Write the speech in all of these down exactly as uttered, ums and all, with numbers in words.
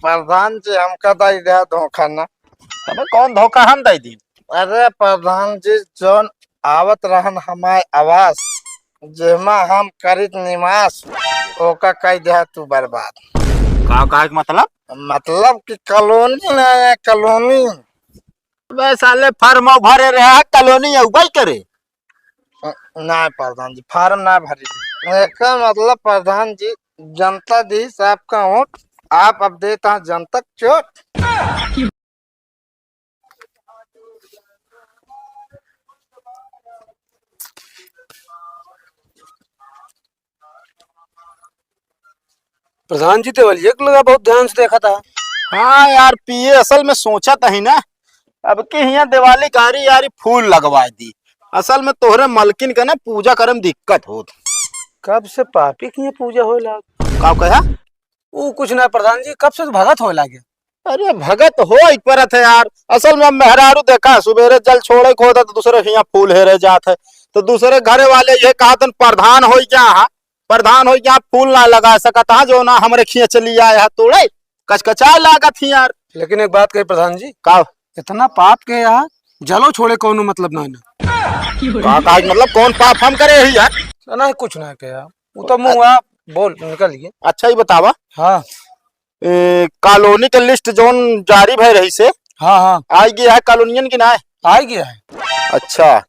प्रधान जी, हमका दइ दिया धोखा ना। तबे कौन धोखा हम दइ दी? अरे प्रधान जी, जौन आवत रहन हमार आवास, जेमा हम करित निवास, ओका कइ दिया तू बर्बाद। का कहे के मतलब? मतलब कि कॉलोनी ना है, कॉलोनी। बे साले, फार्म भरे रहे, कॉलोनी अउबे करे। ना प्रधान जी, फार्म ना भरे। एकर मतलब प्रधान जी, जनता दी आपका वोट, आप अब देता जनता के चोट। प्रधान जी, देवलिया के लगा बहुत ध्यान से देखा था। हाँ यार, पीए असल में सोचा था ही ना, अब के हियाँ दिवाली कारी यारी फूल लगवा दी। असल में तोहरे मलकिन का ना पूजा करे में दिक्कत होत। कब से पापी की पूजा होए लाग? का कहा? ऊ कुछ ना प्रधान जी, कब से भगत होए लागे? अरे भगत होए परत है यार। असल में मेहरारू देखा, सुबेरे जल छोड़े को होता तो दूसरे के हियाँ फूल हेरे जात है, तो दूसरे घरे वाले ये कहा तन प्रधान होई क्या, हाँ? प्रधान होई क्या, फूल ना लगा सकत, हाँ? जो ना हमरे खिया चली आए, हाँ, तोड़े कचकचाए लागत ही यार। लेकिन एक बात कही प्रधान जी, का? इतना पाप के यहाँ जलो छोड़े कौनो मतलब ना है ना। का, का मतलब कौन पाप हम करे ही यार? ना, कुछ ना कहे यार। वो तो मुँह आ, बोल, निकल गए। अच्छा, ये बतावा। हाँ। ए, कॉलोनी के लिस्ट जौन जारी भय रही से, हाँ, हाँ। आई गया है कॉलोनियन की ना? आई गया है। अच्छा,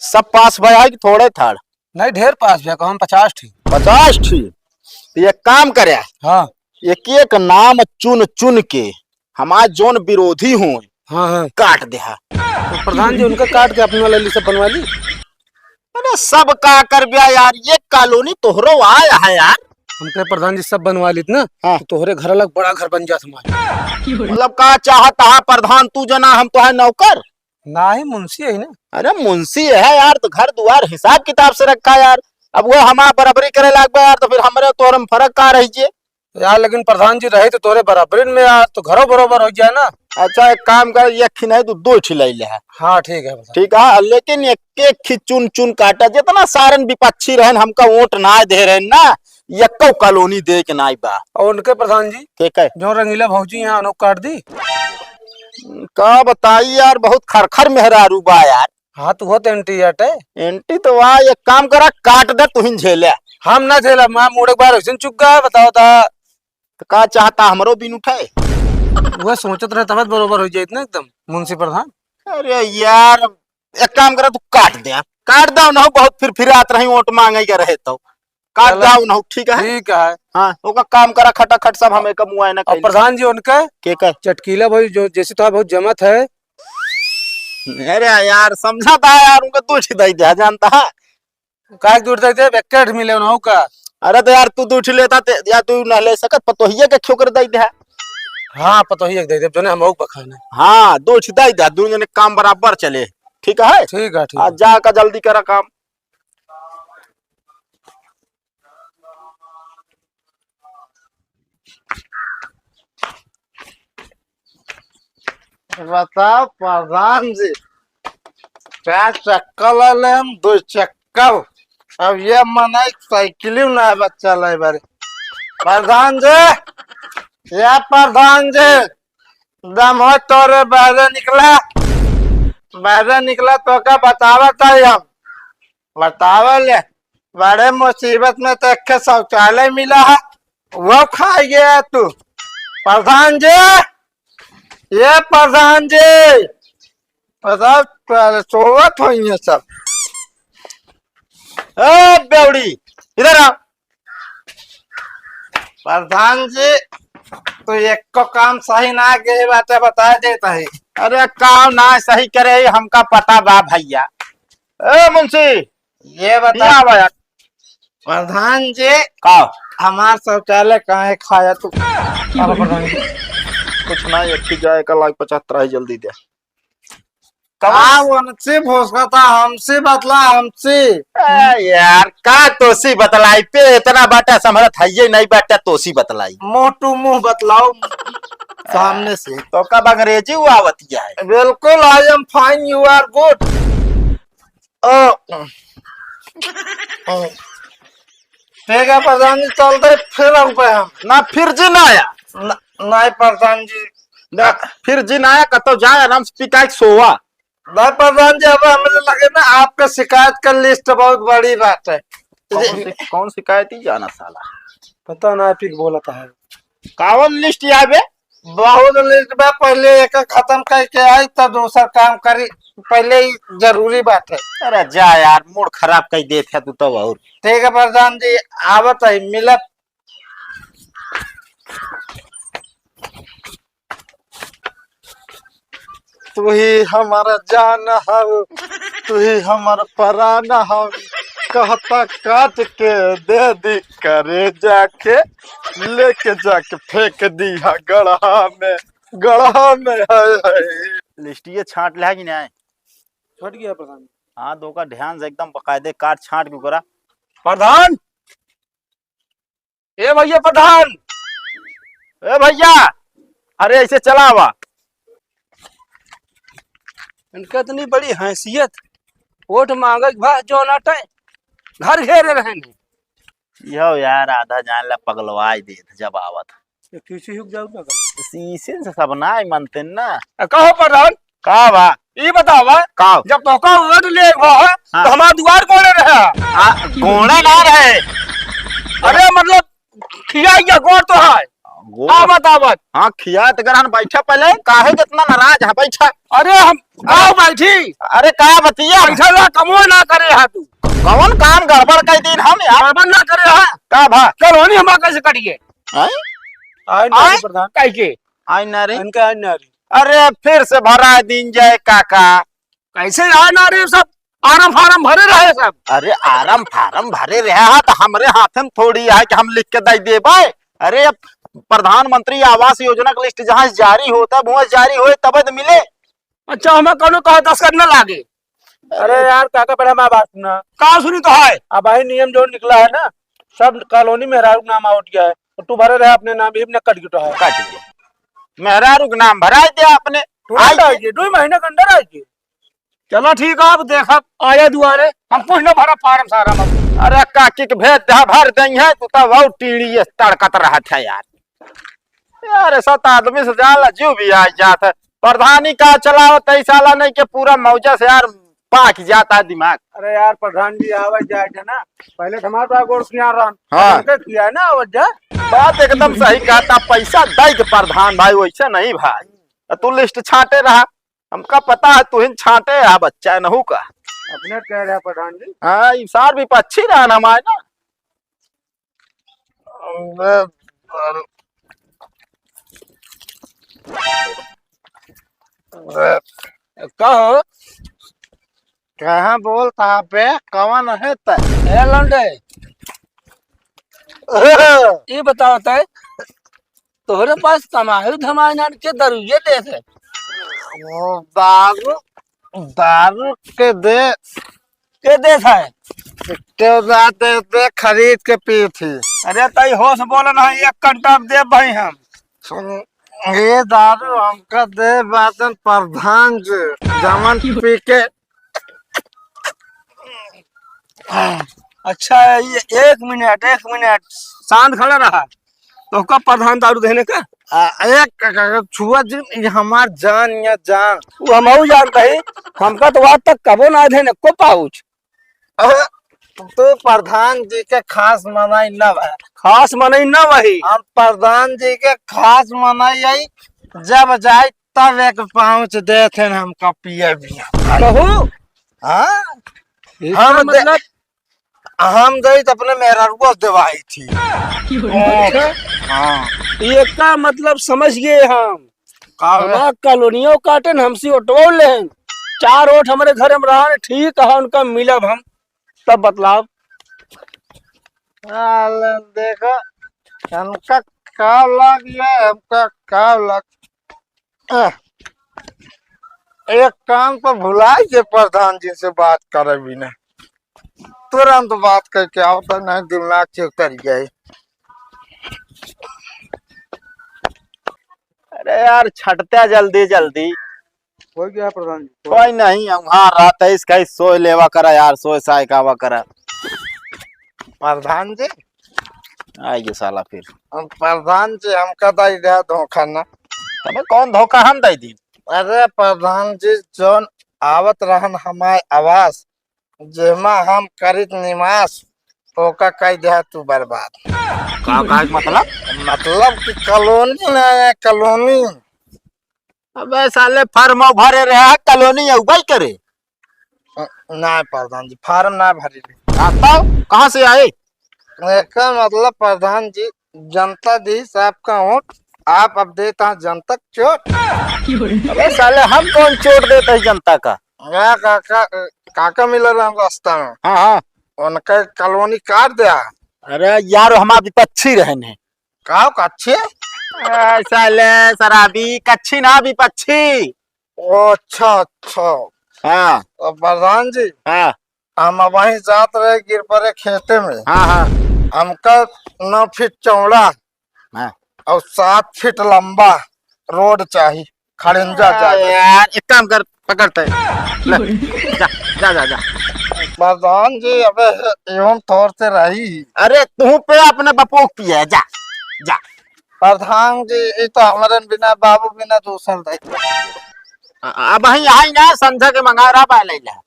सब पास भय है कि थोड़े थाड़? नहीं, ढेर पास भय, कम पचास ठी। पचास ठी? तो एक काम करे, हाँ। एक एक नाम चुन चुन के हमार जौन विरोधी हों, हाँ, हाँ। काट दे हा। तो प्रधान जी उनका काट के अपने वाला लिस्ट बनवा ली। अरे सब का करब्या यार, ये कॉलोनी तोहरो आया है यार। हमके प्रधान जी सब बनवा लीत ना, हाँ। तो तोहरे घर अलग बड़ा घर बन जात हमारे। मतलब का चाहत हा प्रधान, तू जना हम तो है नौकर? नाही, मुंशी है ना। अरे मुंशी है यार, तो घर दुआर हिसाब किताब से रखा यार। अब वो हमार बराबरी करे लाग बा यार, तो फिर हमरे तोहरे में फर्क का रही जे? यार, लेकिन प्रधान जी रहे तो तोरे बराबरी में यार, तो घरो बरोबर हो गया ना। अच्छा, एक काम कर, ये खिनाई तू दो ठिलाई ले है। हाँ, ठीक है प्रधान। ठीक है, लेकिन एक एक खी चुन चुन काटा, जितना सारन विपक्षी रहन, हमका वोट ना दे रहन ना, यक्को कॉलोनी दे के नाई बा। और उनके प्रधान जी, के कहे? जो रंगीला भौजी यहाँ अनोख काट दी। का बताई यार, बहुत खरखर मेहरारू बा यार। हाँ, तो वो तो एंटी अटे। एंटी तो वाह, एक काम करा, काट दे, तुहिन झेले। हम ना झेला, माँ मूड़ एक बार वैसे चुक गया, बताओ ता। तो का चाहता, हमरो बिन उठाए? वो सोचत रहे, तब बरोबर हो जाए ना एकदम, मुंशी प्रधान। अरे यार, एक काम करा, तू काट दे, काट दे ना, बहुत फिर फिर आत रही, वोट मांगे के रहे तो। काट चलो। जाओ ना, ठीक है? ठीक है। हाँ, ओका काम करा खटाखट सब, हमें कम हुआ है ना और कहीं। प्रधान जी उनके के का? चटकीला भाई जो जैसे तो बहुत जमत है। अरे यार, समझा था यार, उनका दो ठे दे दिया, जानता है? काहे दूर दे दे, बेकेट मिले ना का? अरे तो यार, तू दो ठे लेता ते, या तू ना ले सकत, पतोहिया के क्यों कर दे दिया? हाँ, पतोहिया के दे दे, जोने हम ओक बखाने। हाँ, दो ठे दे दिया, दोनों जने काम बराबर चले, ठीक है? ठीक है, ठीक आ, है। जा का जल्दी करा काम। बताओ प्रधान जी, चार चक्कर ले लेम, दो चक्कर। अब ये मनाई साइकिल ना बच्चा लाई बारे। प्रधान जी, या प्रधान जी, दम हो तोरे बहरे निकला, बहरे निकला तो का बतावत है हम। बतावे ले, बड़े मुसीबत में तो एक शौचालय मिला है, वो खा गया तू। प्रधान जी, ये प्रधान जी, प्रधान, सोवत होइए सब। ए बेवड़ी, इधर आ। प्रधान जी, तू एको काम सही ना गए बाटे, बता देता है। अरे काम ना सही करे, हमका पता बा भैया। ए मुंशी, ये बता। क्या बा यार? प्रधान जी, का? हमार शौचालय काहे खाया तू? का बा प्रधान जी? कुछ ना, एक ही जाए का लाग पचहत्तर है, जल्दी दे। कब? का उनसे भोसका था, हमसे बतला, हमसे। ए यार, का तोसी बतलाई? पे इतना बाटा समरत है, ये नहीं बाटा तोसी बतलाई। मुंह to मुंह बतलाओ, सामने से। तो कब अंग्रेजी हुआ आवतिया है? बिल्कुल, I am fine, you are good। ओ, ओ। ठीक है प्रधान जी, चलते फिर आऊ पे हम। ना, फिर जी ना आया। ना, नहीं प्रधान जी। ना, फिर जिन आया कतो जाए, आराम से पी काहे के सोवा। नहीं प्रधान जी, अब हमें लगे ना आपका शिकायत का लिस्ट बहुत बड़ी बात है। कौन सी, कौन शिकायत ही जाना साला? पता ना, पी के बोलत है। कौन लिस्ट आवे? बहुत लिस्ट बा, पहले एक खत्म करके आई, तब दूसर काम करी। पहले ही जरूरी बात है। अरे जा यार, मूड खराब कर देत है तू तो। और ठीक है प्रधान जी, आवत है, मिलत। तू ही हमारा जान हव, तू ही हमार परान हव, कहता काट के दे दी करेजा के, लेके जाके फेंक दिया गड़हा में, गड़हा में। हाय हाय। लिस्टिया छांट लिहा कि नहीं? छट गया प्रधान। हाँ, तो ओका ध्यान से एकदम बकायदे काट छांट के करा। प्रधान, ए भैया प्रधान, ए भैया, अरे ऐसे चला आवा। इनका इतनी बड़ी हैसियत, वोट मांगे के बाद जो ना टाइम घर घेरे रहे ने। यो यार, आधा जान ला पगलवाई देत जब आवत। ये किसी हुक जाऊ ना कर। शीशे से सब ना ही मनते ना। आ, कहो प्रधान। का बा? ई बतावा, का? जब तोका वोट ले गो है, हाँ। तो हमार दुआर कोने रहे? आ, कोने ना रहे। अरे मतलब, खिया गया गोड़ तो है। गोड़? का बतावत? हाँ, खिया तो गरहन बैठा पहले, काहे के इतना नाराज है, बैठा। अरे हम गाँव बैठी। अरे का बतिया? बैठा ला, कमो ना करे है तू। कौन काम गड़बड़ कर दीन हम यार? गड़बड़ ना करे है। का भा? कॉलोनी हमार कैसे कटिए? हैं? आए ना आए? प्रधान। काहे के? आए ना रे। इनका आए ना रे। अरे फिर से भरा दिन जाए काका। कैसे आए ना रे, सब आरम फारम भरे रहे सब। अरे आरम फारम भरे रहे हा तो हमरे हाथ में थोड़ी है कि हम लिख के दे देबे। अरे अब प्रधानमंत्री आवास योजना का लिस्ट जहाँ जारी होता है, वहाँ जारी होए तब तो मिले। अच्छा, हमें कौनो कहा दस्तखत न लागे। अरे यार, काका, पहले हमारी बात सुना। का सुनी तो है? अब भाई, नियम जो निकला है ना, सब कॉलोनी मेहरारू के नाम आउट गया है, तो तू भरे रहे अपने नाम, इब ने कट गिटो है। कट गया। मेहरारू के नाम भराई दे अपने। तुरंत आई आइए, दो महीने के अंदर आइए। चलो ठीक है, अब देखब आया दुआरे, हम कुछ न भरा फार्म सारा मत। अरे काकी के भेज दे, भर देंगे, तू तो वो टीड़ी ये तड़कत रहत है यार। यार, सात आदमी से जाला जीव भी आ जात है। प्रधानी का चलाओ, तई साला नहीं के पूरा मौजा से यार पाक जाता है दिमाग। अरे यार, प्रधान जी आवे जाए थे ना, पहले तो हमारे पास गोड़ किया रहन, हाँ। उनके किया है ना, आवे जा। बात एकदम सही कहता, पैसा दे के प्रधान भाई, वैसे नहीं भाई। तू लिस्ट छाटे रहा, हमका पता है तू ही छाटे रहा बच्चा नहू का। अपने कह रहे प्रधान जी। हाँ, ई सार भी पक्षी रहन हमारे ना। अबे, अरे, अरे। कहो। कहाँ बोलता बे? कौन है त? ए लौंडे। ई बताओ त, तोहरे पास कमाई धमाई नान के दारुए देत है? वो दारू, दारू के दे। के देत है? के ना दे, दे खरीद के पी थी। अरे तई होश बोल ना, एक कंटा दे भाई हम। सुन, ये दारू हमका दे बातन प्रधान जी, जमन पी के। अच्छा, ये एक मिनट, एक मिनट, शांत खड़ा रहा। तो का प्रधान दारू देने का? आ, एक, एक, एक छुआ जी, ये हमार जान या जान। वो हमहू जानत ही, हमका तो आज तक कबो ना देने को पाउच। अरे, तू प्रधान जी के खास मनई न बा। खास मनई न बही। हम प्रधान जी के खास मनई आई, जब जाए तब एक पाउच देत हैं हमका पिए भी। कहू? हाँ? इसका हम दे-, मतलब? हम दई त अपने मेहरारुआ देवाई थी। अच्छा। हाँ। ये का मतलब समझ गए हम। का बे? हमार कॉलोनियों काटन, हमसे ओटवो लेहन। चार ओट हमरे घर में रहन, ठीक है, उनका मिलब हम, तब बतलाब। साले देखो, हमका का लग गया, हमका का लग। आह, एक काम तो भुलाई जे प्रधान जी से बात करे बिना। तुरंत बात करके आओ तो नहीं दिमाग से उतर जाए। अरे यार, छटत्या जल्दी जल्दी। हो गया प्रधान जी। कोई नहीं, हम हाँ रात है इसका ही सोए लेवा करा यार, सोए साय का आवा करा। प्रधान जी, आइए साला फिर। अब प्रधान जी, हमका दई दिया धोखा ना। तबे कौन धोखा हम दई दी? अरे प्रधान जी, जौन आवत रहन हमार आवास, जेमा हम करित निवास, ओका कई दिया तू बर्बाद। का, का मतलब? मतलब कि कॉलोनी ना है, कॉलोनी। अबे साले, फार्म भरे रहे, कॉलोनी अउबई करे। अ, ना प्रधान जी, फार्म ना भरे रहे। आ, तब कहाँ से आए? एकर मतलब प्रधान जी, जनता दी आपका वोट, आप अब देता जनता के चोट। अबे साले, हम कौन चोट देते हैं जनता का? का, का, का, काका मिलल रहा रास्ता में। हाँ, हाँ। उनका कॉलोनी काट दिया। अरे यार, हमार विपक्षी रहन है। का कच्छे? ए, साले शराबी, कच्छी ना, विपक्षी। ओ, अच्छा, अच्छा। हाँ। तो प्रधान जी, हाँ। हम अबहीं जात रहे गिरपरे खेते में। हाँ, हाँ। हमका नौ फीट चौड़ा हाँ। और सात फीट लंबा रोड चाही। खड़ंजा जा, जा। यार, एक काम कर, पकड़ते हैं। ले, जा, जा, जा, जा। प्रधान जी, अबे एवं तौर से रही। अरे, तू पे अपने बपुक पिया है, जा, जा। प्रधान जी, ये तो हमारे बिना, बाबू बिना दूसर दे। अ-, अबहीं आई ना, संझा के मंगा रहा बा, ले ले।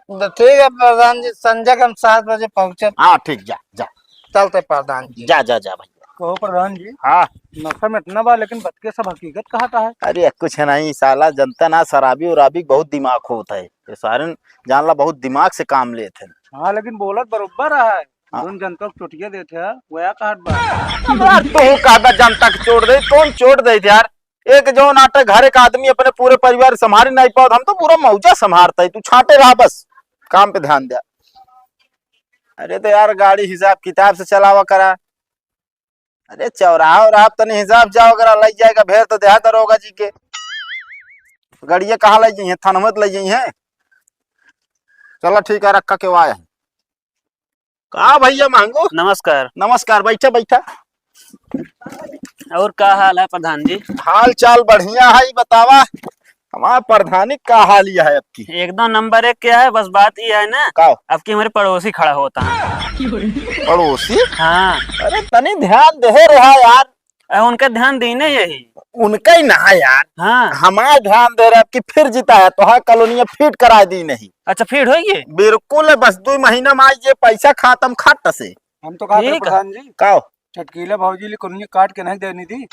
तो ठीक है प्रधान जी, संझा के हम सात बजे पहुँचब। हाँ, ठीक, जा, जा। चलते प्रधान जी। जा, जा, जा भैया। कहो प्रधान जी, हाँ। नशा में इतना बा, लेकिन बतके सब हकीकत कहा था है? अरे, कुछ नहीं साला, जनता ना शराबी उराबी बहुत दिमाग होत है। ये सारे जान ला बहुत दिमाग से काम लेत है। हाँ, लेकिन बोलत बरोबर है। हाँ। जौन जनता को चोटिया देत है, वह कहत बा। अब यार, तू कहबा जनता के चोट दे, कौन चोट दे यार? एक जौन आटे घर एक आदमी अपने पूरे परिवार संभाल नहीं पावत, हम तो पूरा मौजा संभालता है। तू छाटे रहा बस, काम पे ध्यान दे। अरे तो यार, गाड़ी हिसाब किताब से चलावा करा। अरे चौराहा और आप तनी हिसाब जाओ, अगर लग जाएगा भेड़ तो देहा दरोगा जी के। गड़िया कहाँ लग जाइए, थाना मत लग जाइए। चला ठीक है, रखा के वाय है। का भैया महंगू? नमस्कार। नमस्कार, बैठा, बैठा। और का हाल है प्रधान जी? हाल चाल बढ़िया है, ई बतावा हमार प्रधानी का हाल यह है अबकी? एकदम नंबर एक के है, बस बात ई है ना, का? अबकी हमारे पड़ोसी खड़ा होता है। पड़ोसी? हाँ। अरे तनी ध्यान देहे रहा यार। अरे उनका ध्यान दीने यही। उनका ही ना है यार। हाँ। हमार ध्यान दे रहा कि फिर जीता है तो हाँ कॉलोनिया फिट करा दी नहीं। अच्छा, फिट होइए? बिल्कुल है, बस दो महीना में आई ये पैसा खत्म खट से। हम तो कहा ठीक है। प्रधान जी, का? छटकीला भौजी ले कॉलोनी काट के नहीं देनी थी।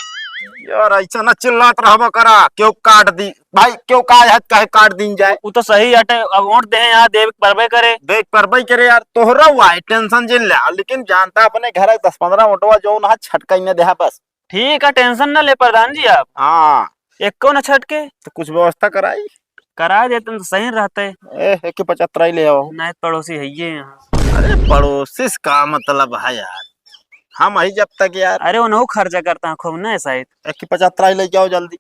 यार ऐसा ना चिल्लात रहबा करा, क्यों काट दी भाई, क्यों का है कहे काट दीन जाए। वो तो सही हटे, अब वोट दे यहाँ देवे परबे करे। देख परबे करे यार, तोहरा हुआ है टेंशन जिन ले, लेकिन जानता अपने घर दस पन्द्रह वोटवा जो ना छटकाई ने देहा बस। ठीक है, टेंशन ना ले प्रधान जी आप। हाँ। एक को ना छटके। तो कुछ व्यवस्था कराई। करा देते तो सही रहते। ए, एक के पचहत्तर ही ले आओ। नहीं, पड़ोसी है ये यहाँ। अरे, पड़ोसी से का मतलब है यार, हम ही जब तक यार। अरे, उन्हों खर्चा करता है खूब ना शायद। एक के पचहत्तर ही लेके आओ जल्दी।